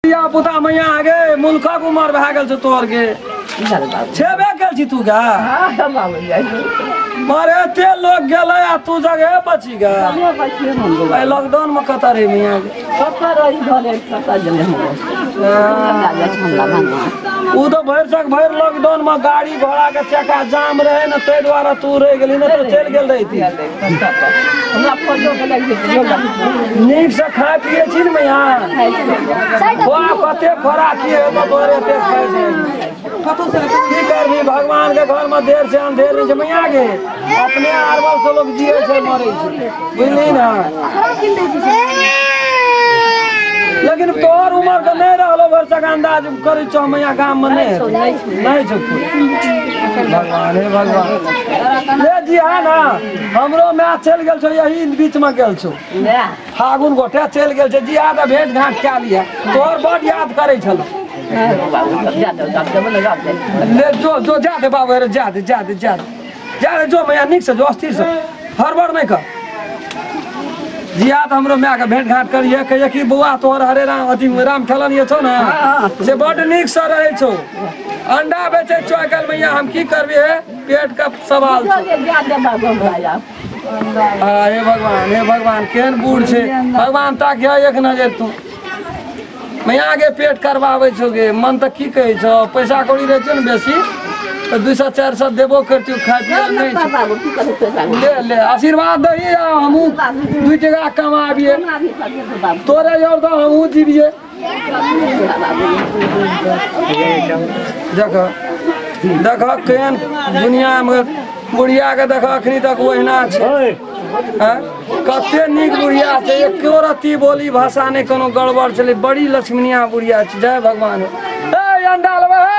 धिया पुता मैया गे मुल्कक उमर भए गेल छौ तोहर गे। छेबे केल छी तू गा? मरे एते लोग गेलै आ तू जगह बची गा। एहि लॉकडाउन में कतऽ रही मैया गे? उ तो भरि सक भरि लॉकडाउन में गाड़ी घोड़ा के चक्का जाम रहे न, ताहि दुआरे तू रहि गेली न तो चलि गेल रहिती। नीक से खाय पिए छी न मैया? वाह कते खोराकी है तो तोरे एते खाइ छै। की करबी भगवान के घर में देर से अंधेर नहीं छै मैया गे। अपने अरबल से लोग जिए छै मरे छै, बुझली ना। लेकिन तोहर उमर के नहीं रहलो भरसक अंदाज करै छौ मैया गाम में नहीं नहीं छौ। भगवान हे भगवान ले जी हा ना हमरो my चलि गेल छौ यही बीच में गेल छौ फागुन गोटे चलि गेल छै। जी हा तऽ भेंट घाट कए लिहे, तोहर बड याद करै छलौ। ले जो जो जा दे बाबू रे, जा दे जा दे जा दे जा दे जो मैया नीक से जो अस्थिर से हड़बड़ नहीं कर। जिया तऽ हमरो my के भेंट घाट करिए, कहिए कि बौआ तोहर हरे राम अथी राम खेलन ये छौ ना से बड नीक से रहै छौ। अंडा बेचै छौ आइ काल्हि मैया, हम की करबी हे पेट के सवाल छौ। हे भगवान हे भगवान केहन बूढ़ छै भगवान, ताकिह एक नजर तू मैया के पेट करबाबै छौ गे। मन तऽ की कहै छौ, पैसा कौड़ी रहै छौ ने बेसी तऽ 200 400 देबो करतियौ खाय पियै नहि। ले ले आशीर्वाद दही आ हमहूँ 2 टका कमाबियै, तोरे your तऽ हमहूँ जीबियै। देख देख केहन दुनियामे बुढ़िया के देख अखनी तक ओहिना छै। कते नीक बुढ़िया छै, एको रत्ती बोली भाषा नहि कोनो गड़बड़ छलै, बड़ी लक्ष्मणिया बुढ़िया छै। जय भगवान। ए अंडा लेबै